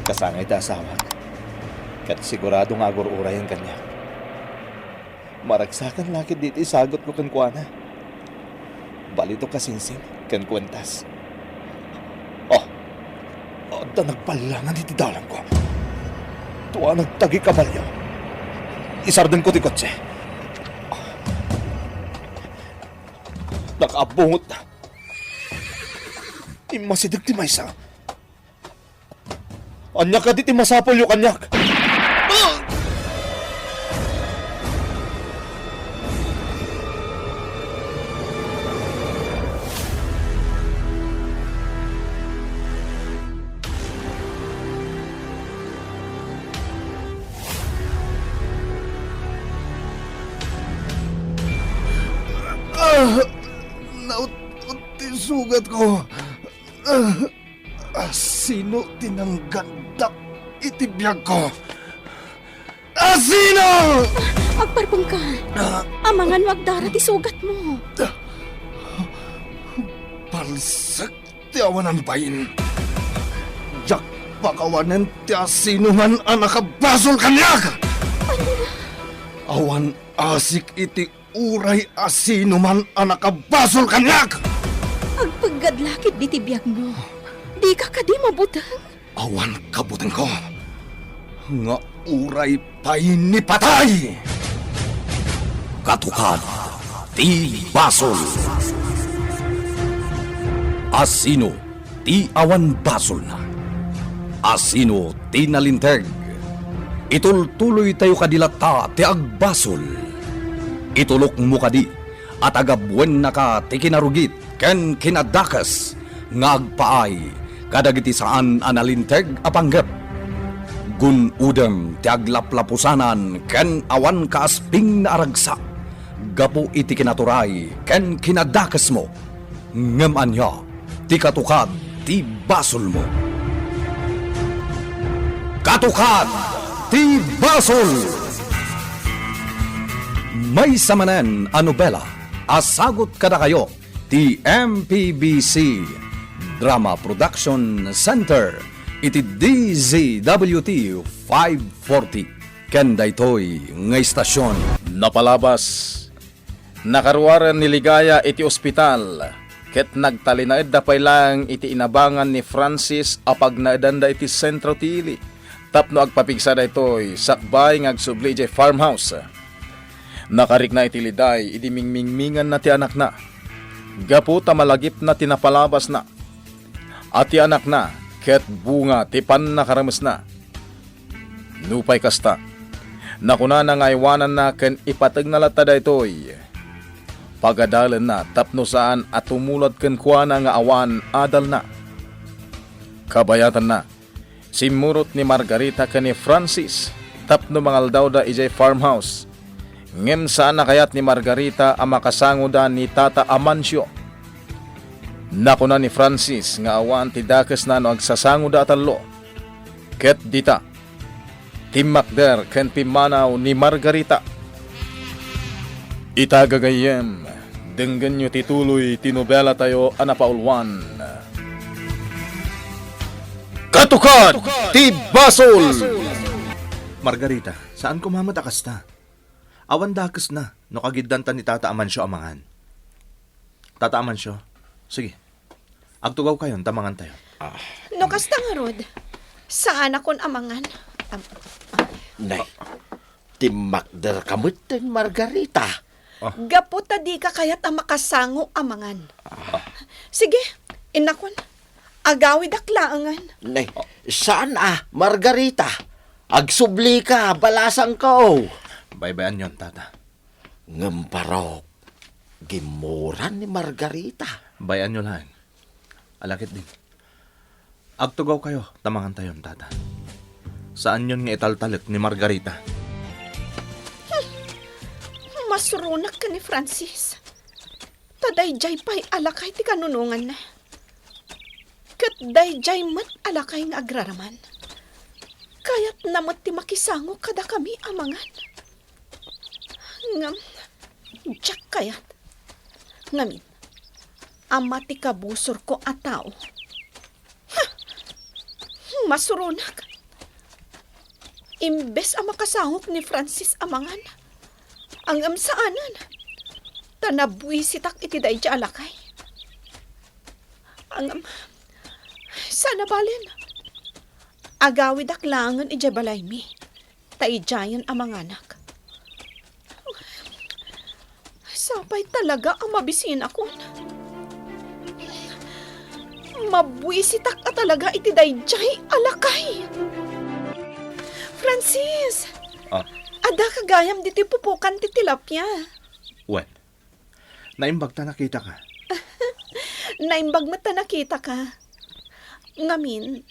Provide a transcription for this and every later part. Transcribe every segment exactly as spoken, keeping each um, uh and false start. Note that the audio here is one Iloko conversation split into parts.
Kasangay ti asawak, ket sigurado nga agur-urayen kaniak. Maragsakan la ketdi ti isagutko kenkuana. Balitok a singsing ken kuentas. Oh, adda nagballangan iti dalangko. Tua nagtagi kabalio. Isardenko ti kotse. Nakaabungot na. Immasideg ti maysa. Ania kadi ti masapulyo kaniak? Ah! Naut-ot ti sugatko. Ah! Asino ti nanggandak iti biagko? Asino? Agparpengka. Ah. Amangan no agdara ti sugatmo. Palsek ti awanan bain. Diak pakawanen ti asinoman a nakabasol kaniak. Awan asik iti uray asinoman a nakabasol kaniak! Agpeggad la ketdi ti biagmo. Dika kadi mabuteng? Awan kabutengko nga uray pay ni patay! Katukad ti basol. Asino ti awan basolna? Asino ti nalinteg? Itultuloytayo kadi latta ti agbasol. Itulokmo kadi a tagabuennaka ti kinarugit ken kinadakes nga agpaay kadagiti saan a nalinteg a panggep. Gun-odem ti aglaplapusanan ken awan kaaspingna a ragsak gapu iti kinaturay ken kinadakesmo. Ngem ania ti katukad ti basolmo? Katukad ti basol! Maysa manen a nobela a sagut kadakayo ti M P B C Drama Production Center iti D Z W T five forty ken daytoy nga istasion. Napalabas Nakaruaren ni Ligaya iti ospital, ket nagtalinaedda pay laeng iti inabangan ni Francis a pagnaedanda iti sentro ti ili tapno agpapigsa daytoy sakbay nga agsubli idiay farmhouse. Nakarikna iti liday idi mingmingminganna ti anakna, gapu ta malagipna ti napalabasna a ti anakna ket bunga ti pannakaramesna. Nupay kasta, nakunana nga aywananna ken ipategna latta daytoy pagadalenna tapno saan a tumulad kenkuana nga awan adalna. Kabayatanna, simmurot ni Margarita ken ni Francis tapno mangaldawda idiay farmhouse. Ngem saan a kayat ni Margarita a makasangoda ni Tata Amancio. Nakuna ni Francis nga awan ti dakesna no agsasangoda a tallo. Ket dita, timmakder ken pimmanaw ni Margarita. Ita gagayyem, denggenyo ti tuloy ti nobelatayo a napauluan. Katukad ti Basol! Margarita, saan koma met a kasta. Awan dakesna no kagiddanta ni Tata Amancio a mangan. Tata Amancio, sige, agtugawkayon ta mangantayo. Ah. No kasta ngarud, saanakon a mangan. Am-, ah. Nay, timmakderka metten, Margarita. Ah. Gapu ta dika kayat a makasango a mangan. Ah. Sige, innakon. Agawidak laengen. Nay, saan a, Margarita? Agsublika, balasangko. Baybay-anyon, Tata. Ngem parok, gimmuran ni Margarita. Bay-anyo laeng. Ala ketdin. Agtugawkayo ta mangantayon, Tata. Saanyon nga italtalek ni Margarita. Hmm. Masuronak ken ni Francis. Ta daydiay pay a lakay ti kanunonganna. Ket daydiay met a lakay nga agraraman. Kayatna met ti makisango kadakami a mangan. Ngem, diak kayat. Ngamin, ama ti kabusorko a tao. Ha! Masuronak. Imbes a makasangok ni Francis a mangan, ngem saanen, ta nabuisitak iti daydiay a lakay. Ngem, saan a balen. Agawidak laengen idiay balaymi, ta idiayen a manganak. Sapay talaga a mabisinakon. Mabuisitak a talaga iti daydiay a lakay. Francis! Ah. Addaka gayam ditoy pupukan ti tilapia. Wen, naimbag ta nakitaka. Naimbag met ta nakitaka. Ngamin,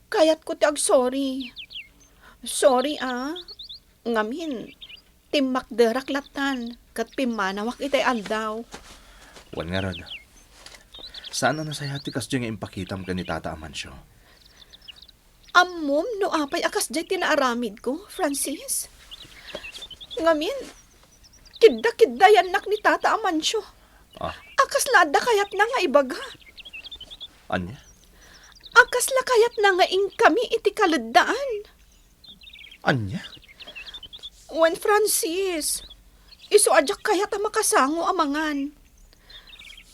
kayatko ti agsorry. Sorry, ah. Ngamin, timmakderak lattan ket pimmanawak itay aldaw. Wen ngarud, saan a nasayaat ti kasdiay nga impakitam ken ni Tata Amancio? Ammom no apay a kasdiay ti naaramidko, Francis? Ngamin, kidda-kiddayannak ni Tata Amancio. Ah. A kasla adda kayatna nga ibaga. Ania? A kasla kayatna nga inkami iti kaleddaan. Ania? Wen, Francis, isu a diak kayat a makasango a mangan.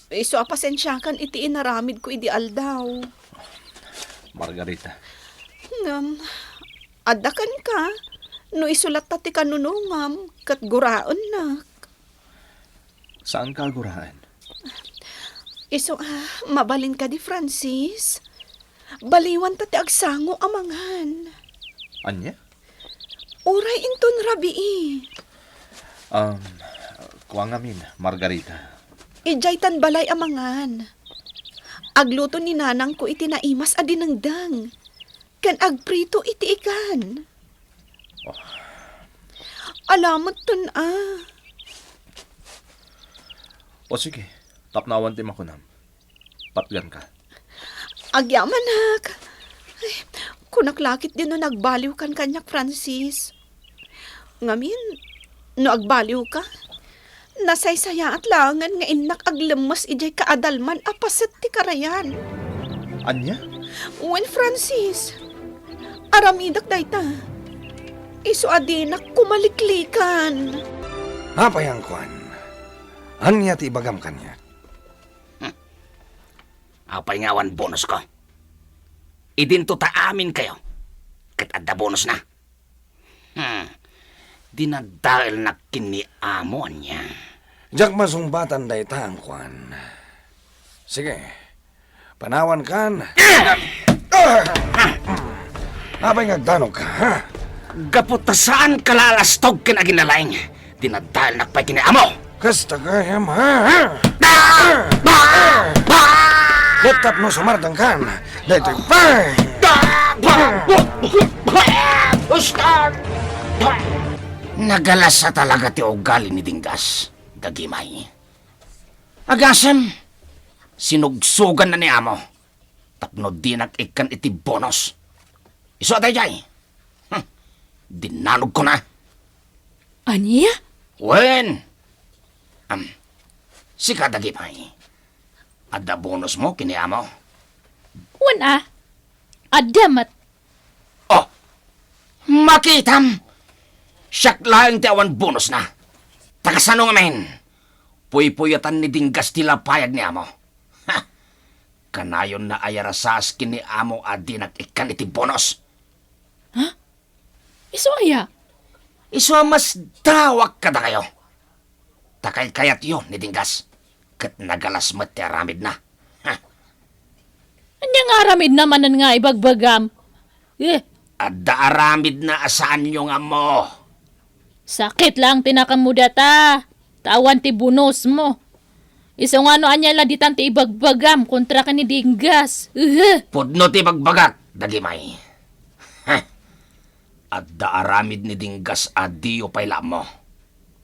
Isu a pasensiakan iti inaramidko idi aldaw. Margarita. Ngem, adda kenka, no isu latta ti kanunongam, ket guraennak. Saanka a guraen? Isu a, mabalin kadi, Francis? Baliwanta ti agsango a mangan. Ania? Uray inton rabii. Um, kua ngamin, Margarita. Idiay tan balay a mangan. Agluto ni nanangko iti naimas a dinengdeng. Ken agprito iti ikan. Oh. Alamet ton a. O sige, tapno awan ti makunam. Patganka. Agyamanak. Ay, kunak lakit din no nagbaliwkan kaniak, Francis. Ngamin, no agbaliwka, nasaysayaat laengen nga innak aglemmes idiay kaadalman a paset ti karayan. Ania? Wen, Francis, aramidek dayta. Isu a dinak kumaliklikan. Apay a kuan? Ania ti ibagam kaniak? Hmm. Apay nga awan bonusko? Idinto ta aminkayo, ket adda bonusna. Hmm. Dinadaelnak ken ni amo, ania? Diak masungbatan dayta a kuan. Sige, panawankan. Ah! Apay nga agdanogka, ha? Gapu ta saanka la a lastog ken aginalaing, dinadaelnak pay ken ni amo. Kasta gayam, ha? Ha? Ket tapno sumardengkan, daytoy pay. Nagalas a talaga ti ugali ni Dinggas, Dagimay. Agasem, sinugsoganna ni amo tapno dinak ikkan iti bonus. Isu a daydiay. Hmm. Dinanogkona. Ania? Wen. Am, sika, Dagimay. Adda bonusmo ken ni amo? Wen a. Adda met. Oh, makitam! Siak laeng ti awan bonusna. Ta kasano ngamin? Puypuyotan ni Dinggas ti lapayag ni amo. Ha! Kanayonna a yarasaas ken ni amo a dinak ikkan iti bonus. Ha? Isu aya? Isu a masdawak kadakayo. Ta kaykayatyo ni Dinggas, ket nagalas met ti aramidna. Ha! Ania nga aramidna manen nga ibagbagam? Eh. Adda aramidna a saanyo nga ammo. Sakit laeng ti nakanmo dayta, ta awan ti bonusmo. Isu nga no ania la ditan ti ibagbagam kontra ken ni Dinggas. Eh. Pudno ti ibagbagak, Dagimay. Ha! Adda aramid ni Dinggas a diyo pay la ammo.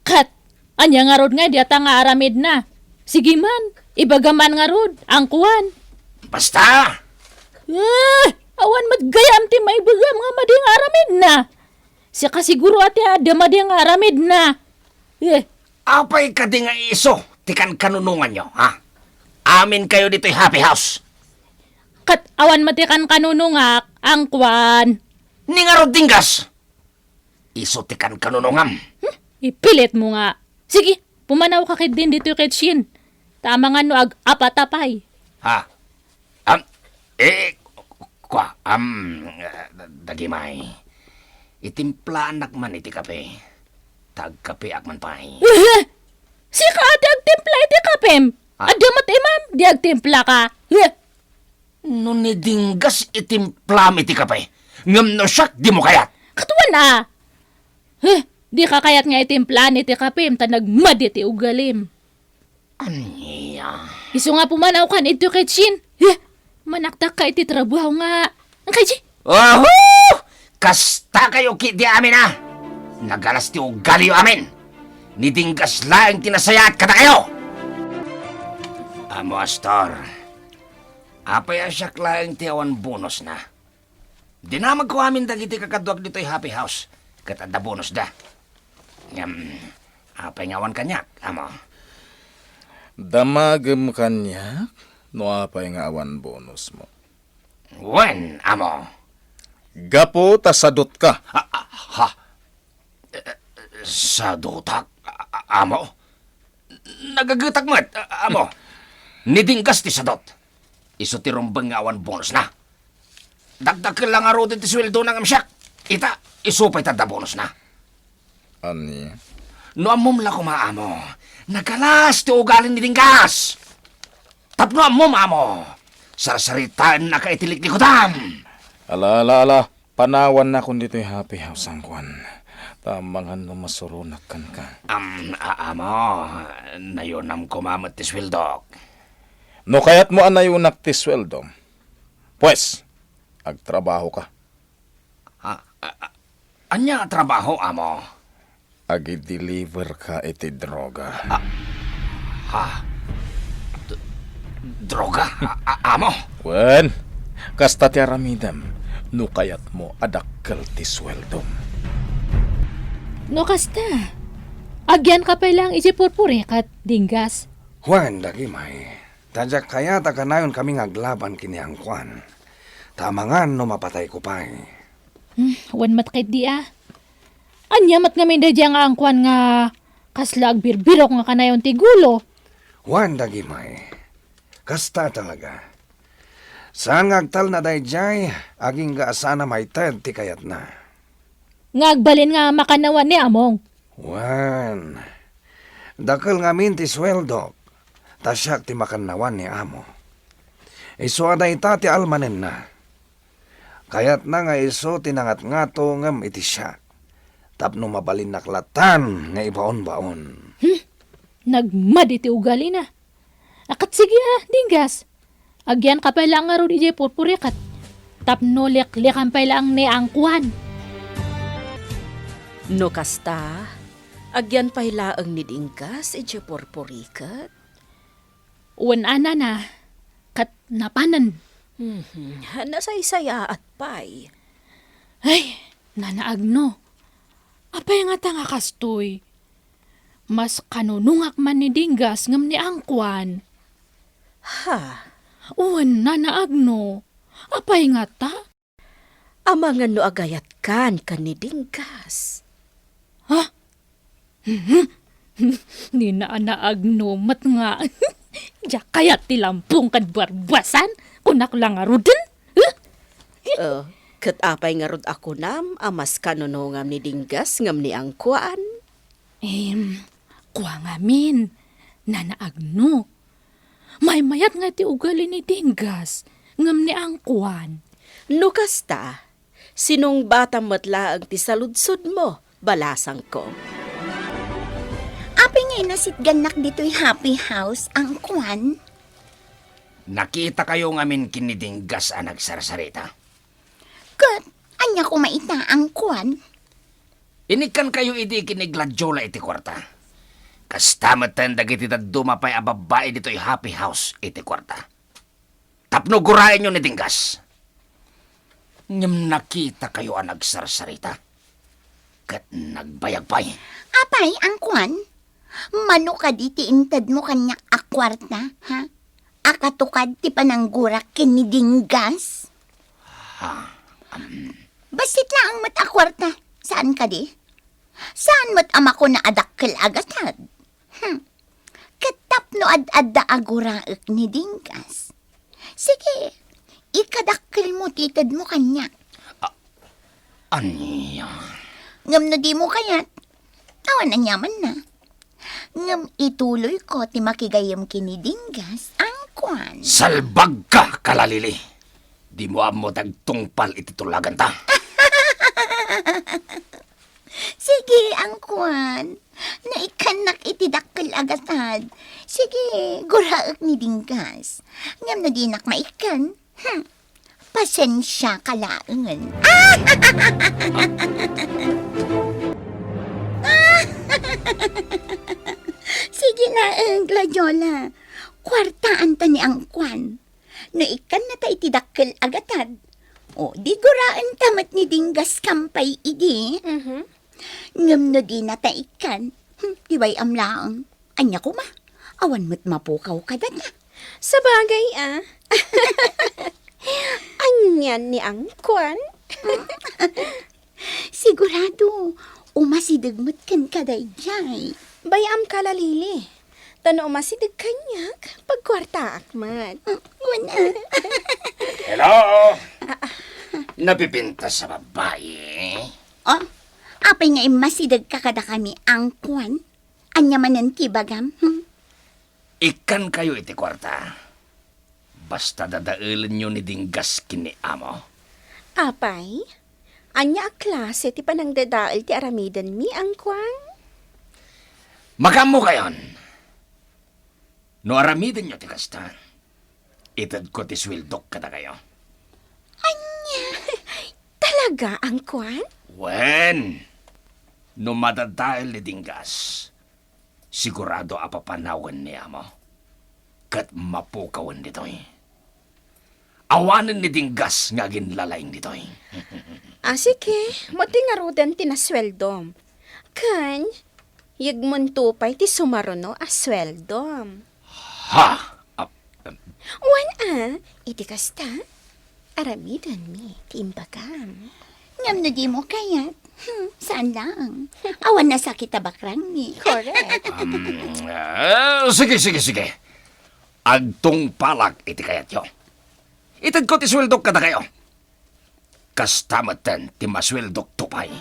Ket, ania ngarud nga dayta nga aramidna? Sige man, ibaga man ngarud, angkuan. Basta! Eh, awan met gayam ti maibagam nga madi nga aramidna. Sika siguro a ti adda madi nga aramidna. Eh. Apay kadi nga isu ti kankanunonganyo, ha? Aminkayo ditoy happy house. Ket awan met ti kankanunongak, angkuan. Ni ngarud, Dinggas, Isu ti kankanunongam. Hmm? Ipilitmo nga. Sige, pumanawka ketdin ditoy kitchen. Ta amangan no ag-apatapay. Ha? Am, eh, kua, am, dagimay. Itimplaannak man iti kape. Ta agkapeak man pay. Sika ti agtimpla iti kapem. Ah. Adda met imam, di agtimplaka. Huh! No ni Dinggas itimplam iti kape, ngem no siak, dimo kayat. Katuan a. Huh! Dika kayat nga itimplaan iti kapem ta nagmadi ti ugalim. Ania? Isu nga pumanawkan iti kitchen. Huh! Manaktakka iti trabaho nga. Ang kay Oho! Kasta kayo ketdi amin a! Nagalas ti ugaliyo amin! Ni Dinggas laeng ti nasayaat kadakayo! Amo, Astor, apay a siak laeng ti awan bonusna? Dinamagko amin dagiti kakaduak ditoy Happy House, ket adda bonusda. Ngem, apay nga awan kaniak, amo? Damagem kaniak no apay nga awan bonusmo. Wen, amo. Gapu ta sadutka. Ah, ah, ha? Eh, sadutak, a-, a-, amo? Nagagetak met, a-, amo. Ni Dinggas ti sadut. Isu ti rumbeng nga awan bonusna. Dakdakkel la ngaruden ti suweldona ngem siak. Ita, isu pay ti adda bonusna. Ania? No ammom la koma, amo, nagalas ti ugali ni Dinggas. Tapno ammom, amo, sarsaritaennaka iti liklikudam. Ala, ala, ala. Panawannakon ditoy Happy House, angkuan. Ta amangan no masuronak kenka. Am, a-, amo, nayonam koma met ti suweldok. No kayatmo a nayonak ti suweldom, pues, agtrabahoka. A, a, a, ania a trabaho, amo? Agi-deliverka iti droga. A, ha? D-, droga? A, a, amo? Wen, kasta ti aramidem no kayatmo a dakkel ti suweldom. No kasta, agyanka pay laeng idiay purpurikat, Dinggas. Wen, dagimay. Ta diak kayat a kanayonmi nga aglaban ken ni angkuan. Ta amangan no mapatayko pay. Hmm, wen met ketdi a. Ania met ngamin daydiay nga angkuan nga kasla agbirbirok nga kanayon ti gulo? Wen, dagimay. Kasta talaga. Saan nga agtalna daydiay, agingga a saanna maited ti kayatna. Nga agbalin nga makannawan ni among. Wen, dakkel ngamin ti suweldok, ta siak ti makannawan ni amo. Isu a dayta ti almanenna. Kayatna nga isu ti nangatngatongem iti siak, tapno mabalinnak latan nga ibaonbaon. Hmm, nagmadi ti ugalina. A, ket sige a, Dinggas. Agyanka pay laeng ngarud idiay purpurikat. Tapno liklikan pay laeng ni angkuan. No kasta, agyan pay laeng ni Dinggas idiay purpurikat? Wen a, nana, ket napanen. Mhm, nasaysayaat pay. Ay, Nana Agno, apay ngata nga kastoy? Mas kanunongak man ni Dinggas ngem ni Angkuan. Ha? Wen, Nana Agno, apay ngata? Amangan no agayatkan ken ni Dinggas. Ha? Ni Nana Agno met nga. Diak kayat ti lampong ken barbasan, kunak la ngaruden. Huh? Oh, ket apay ngarud a kunam a mas kanunongam ni Dinggas ngem ni Angkuan? Em, kua ngamin, Nana Agno. Maymayat nga ti ugali ni Dinggas ngem ni Angkuan. No kasta, sinungbatam met laeng ti saludsodmo, balasangko. Apay nga inasitgannak ditoy happy house, Angkuan? Nakitakayo ngamin ken ni Dinggas a nagsarsarita. Ket ania koma ita, Angkuan? Inikkankayo idi ken ni Gladiola iti kuarta. Kasta metten dagiti dadduma pay a babbai ditoy happy house iti kuarta. Tapno guraenyo ni Dinggas. Ngem nakitakayo a nagsarsarita. Ket nagbayag pay. Apay, Angkuan? Mano kadi ti intedmo kaniak a kuarta, ha? A katukad ti pananggurak ken ni Dinggas? Ha? Am. Bassit laeng met a kuarta, saan kadi? Saan met a makuna a dakkel a gatad? Hmm. Ket tapno ad-adda a guraek ni Dinggas. Sige, ikadakkelmo ti itedmo kaniak. A-, ania? Ngem no dimo kayat, awan aniamanna. Ngem ituloyko ti makigayyem ken ni Dinggas, angkuan. Salbagka, Kalalili! Dimo ammo ti agtungpal iti tulaganta. Sige, angkuan. Naikkannak iti dakkel a gatad. Sige, guraek ni Dinggas. Ngem no dinak maikkan, hmm, pasensiaka laengen. Sige laeng, Gladiola. Kuartaanta ni angkuan. No ikkannata iti dakkel a gatad, o, di guraenta met ni Dinggas kampay idi. Mhm. Ngem no dinata ikkan, hmm, di bay-am laeng. Ania koma? Awan met mapukaw kadata. Sabagay, a. Anian ni angkuan? Sigurado, umasideg met kenka daydiay. Bay-am, Kalalili. Ta no umasideg kaniak, pagkuartaak met. Mm, wen, a. Hello? Napipintas a babai? O, apay nga immasidegka kadakami, angkuan? Ania manen ti ibagam, hmm? Ikkankayo iti kuarta. Basta dadaelenyo ni Dinggas ken ni amo. Apay, ania a klase ti panangdadael ti aramidenmi, angkuan? Makaammokayon. No aramidenyo ti kasta, itedko ti sueldok kadakayo. Ania? Talaga, angkuan? Wen, no madadael ni Dinggas, sigurado a papanawen ni amo. Ket mapukawen ditoy. Awanen ni Dinggas nga aginlalaing ditoy. A, sige, mo ti ngaruden ti nasueldom. Ken, yegmonto pay ti sumaruno a sueldom. Ha? Ap-, em. Wen a, iti kasta, aramidenmi ti imbagam. Ngem no dimo kayat, hmm, saan laeng. Awan nasakit a bakrangmi. Correct. Am, ah, sige, sige, sige. Agtungpalak iti kayatyo. Itedko ti sueldok kadakayo. Kasta metten ti masueldokto pay.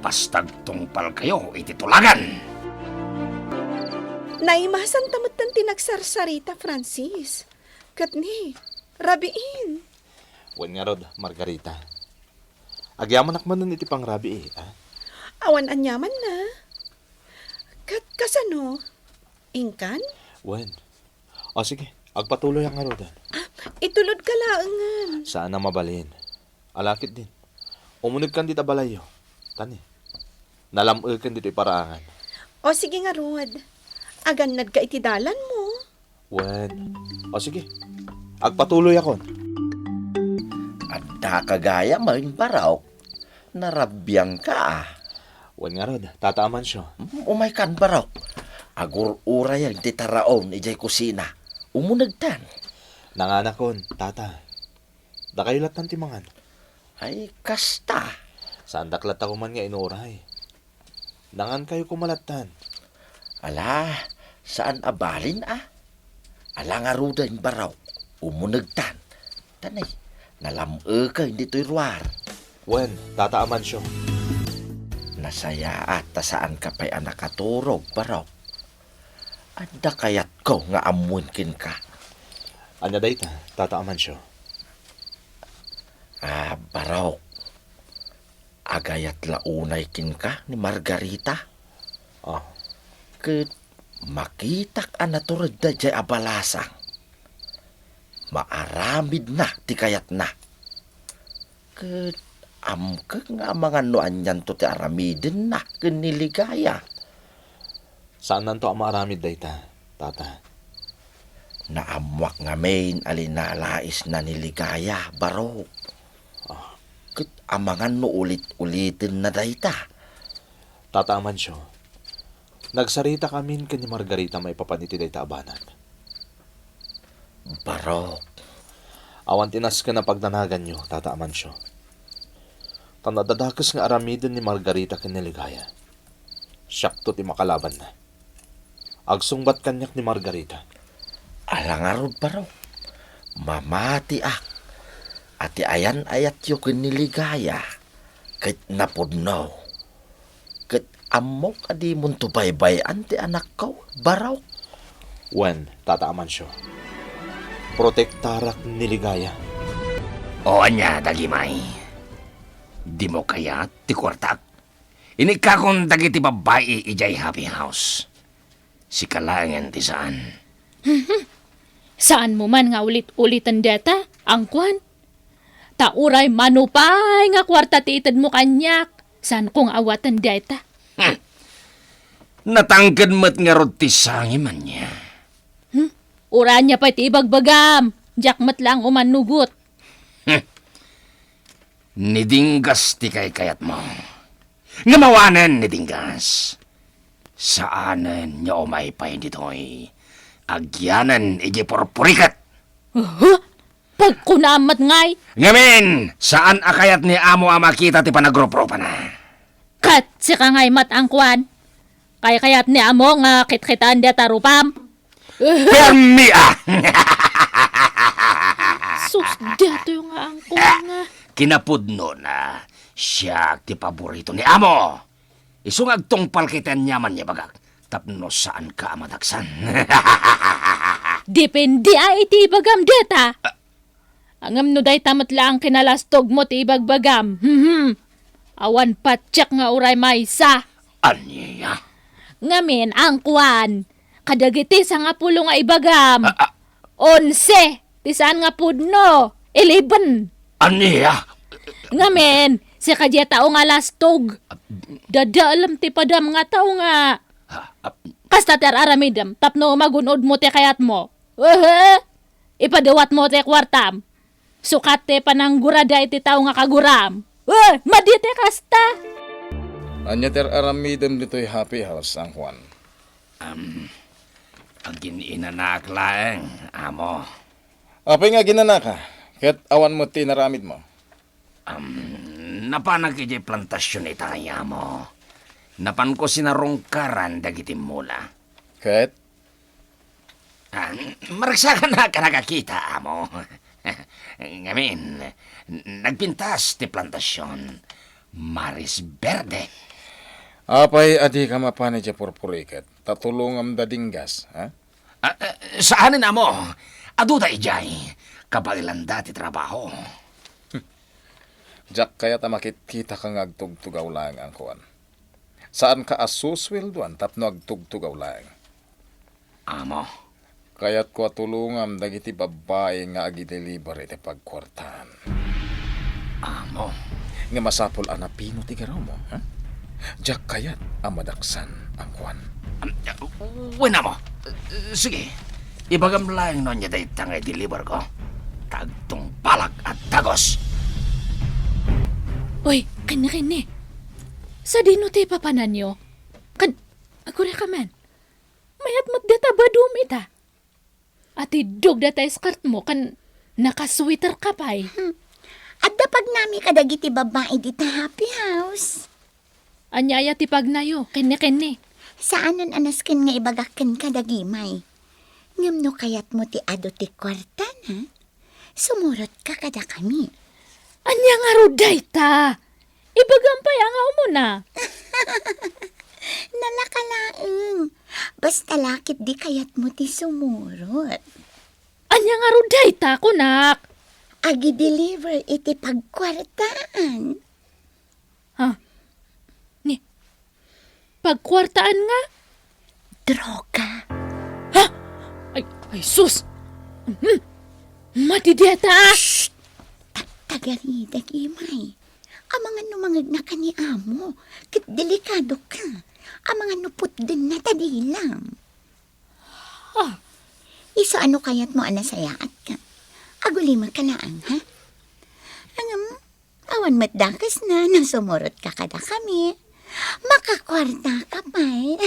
Basta agtungpalkayo iti tulagan. Naimasanta metten ti nagsarsarita, Francis. Ket ni, rabiin. Wen ngarud, Margarita. Agyamanak manen iti pangrabii, a? Awan aniamanna. Ket kasano? Inkan? Wen. O, sige, agpatuloyak ngaruden. A, itulodka laengen. Saan a mabalin. Ala ketdin. Umunegkan dita balayyo. Ta ni, nalam-eken ditoy paraangan. O, sige ngarud. Agannadka iti dalanmo. Wen. O, sige. Agpatuloyakon. Addaka gayamen, Barok. Narabiangka, a. Wen ngarud, Tata Amancio. Mm, umaykan, Barok. Agur-urayem ti taraon idiay kusina. Umunegtan. Nanganakon, Tata. Dakayo lattan ti mangan. Ay, kasta. Saandak latta koman nga inuray. Nangankayo koma lattan. Ala, saan a balin, a? Ala ngaruden, Barok. Umunegtan. Ta ni, nalam-eken ditoy ruar. Wen, Tata Amancio. Nasayaat ta saanka pay a nakaturog, Barok. Adda kayatko nga ammoen kenka. Ania dayta, Tata Amancio? A, Barok. Agayat la unay kenka ni Margarita. A. Ket makitak a naturedda idiay a balasang. Maaramidna ti kayatna. Ket amkek nga amangan no anianto ti aramidenna ken ni Ligaya. Saannanto a maaramid dayta, Tata. Naammoak ngamin a linalaisna ni Ligaya, Barok. A. Ket amangan no ulit-ulitenna dayta. Tata Amancio, nagsaritak amin ken ni Margarita maipapan iti dayta a banag. Barok. Awan ti nasken a pagdanaganyo, Tata Amancio. Ta nadadakes nga aramiden ni Margarita ken ni Ligaya. Siakto ti makalabanna. Agsungbat kaniak ni Margarita. Ala ngarud, barok. Mamatiak a ti ayan-ayatyo ken ni Ligaya ket napudno. Ket ammok a dimonto baybay-an ti anakko, barok. Wen, Tata Amancio. Protektarak ni Ligaya. O ania, Dagimay? Dimo kayat ti kuartak? Inikkakon dagiti babbai idiay Happy House. Sika laengen ti saan. Saanmo man nga ulit-uliten dayta, Angkuan? Ta uray mano pay nga kuarta ti itedmo kaniak, saanko nga awaten dayta. Hmm. Natangken met ngarud ti sangim ania. Hmm? Uray ania pay ti ibagbagam, diak met laeng umannugot. Hmm. Ni Dinggas ti kaykayatmo. Ngem awanen ni Dinggas. Saanen nga umay pay ditoy. Agyanen idiay purpuriket. Aha? Pagkunaam met ngay. Ngamin, saan a kayat ni amo a makita ti panagruprupana. Ket sika ngay met, Angkuan. Kaykayat ni amo nga kitkitaen dayta rupam. Permi a! Sus, daytoy nga Angkuan nga. Kinapudnona, siak ti paborito ni amo. Isu nga agtungpal ket aniaman nga ibagak, tapno saanka a madaksan. Depende a iti ibagam dayta. Ah. Ngem no dayta met laeng kinalastogmo ti ibagbagam, hmm, awan patiek nga uray maysa. Ania? Ngamin, Angkuan, kadagiti sangapulo nga ibagam, ah, ah. Onse ti saan nga pudno, eleven. Ania? Ngamin, sika diay tao nga lastog. Dadaelem ti padam nga tao nga, ah, ah. Kasta ti ar-aramidem tapno magun-odmo ti kayatmo. Ehe. Ipadawatmo ti kuartam. Sukat ti pananggurada iti tao nga kaguram. Eh, madi ti kasta! Ania ti ar-aramidem ditoy Happy House, Angkuan? Am, agin-inanaak laeng, amo. Apay nga aginanaka, ket awan met ti inaramidmo? Am, napanak idiay plantasion itay, amo. Napanko sinarungkaran dagiti mula. Ket? Ah, maragsakan a nakakita, amo. Ngamin, nagpintas ti plantasion. Maris Verde. Apay a dika mapan idiay purpuriket, ta tulongam da Dinggas, ha? Ah, ah, saanen, amo. Aduda idiay. Kabaelanda ti trabaho. Diak kayat a makitkitaka nga agtugtugaw laeng, Angkuan. Saanka a susueldoan tapno agtugtugaw laeng. Amo. Kayatko a tulongam dagiti babbai nga agideliver iti pagkuartaan. Amo. Nga masapul a napino ti garawmo, ha? Diak kayat a madaksan, Angkuan. Am, wen, amo. Sige, ibagam laeng no ania dayta nga ideliverko. Ta agtungpalak a dagus. Uy, kenni, kenni. Sadino ti papananyo? Kan, agureka man. Mayat met data badum ita. Atiddog data skirtmo ken nakasweater ka pay. Hmm. Adda pagnami kadagiti babbai dita Happy House. Ania aya ti pagnayo, kenni, kenni? Saanen a nasken nga ibagak kenka, Dagimay. Ngem no kayatmo ti adu ti kuartana, sumurotka kadakami. Ania ngarud dayta? Ibagam pay a nga umuna. Nalaka laeng. Basta la ket di kayatmo ti sumurot. Ania ngarud dayta, kunak? Agi-deliver iti pagkuartaan. Ha? Ni, pagkuartaan nga? Droga. Ha? Ay, ay, sus! Mhm. Madi dayta, ah! Shh! Ta-, tagari, Dagimay. Amangan no mangegnaka ni amo, ket delikado ka. Amangan no putdenna ta dilam. Ah. Isu a no kayatmo a nasayaatka, agulimaka laeng, ha? Ngem, awan met dakesna no sumurotka kadakami. Makakuartaka pay.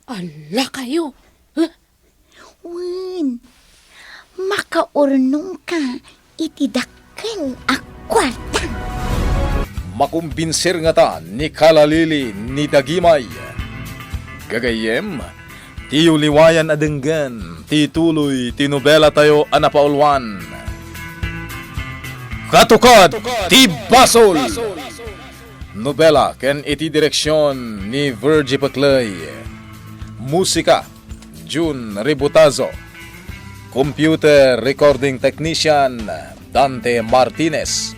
Ala kayo! Huh? Wen, makaurnongka iti dakkel a kuarta. makumbinser ngata ni kalalili ni Dagimay. Gagayyem, tiyo liwayan a denggen ti tuloy ti nobelatayo a napauluan. Katukad ti Basol! Nobela ken iti direksion ni Virgie Pecley. Musika, Jun Ributazo. Computer recording technician, Dante Martinez.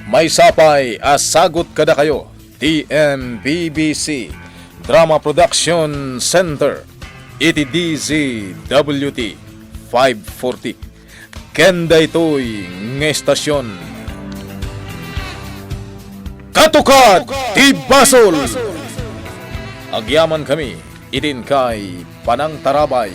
Maysa pay a sagut kadakayo ti M B B C Drama Production Center iti D Z W T five forty. Ken daytoy nga estasion, Katukad ti Basol! Agyaman kami iti inkay panangtarabay.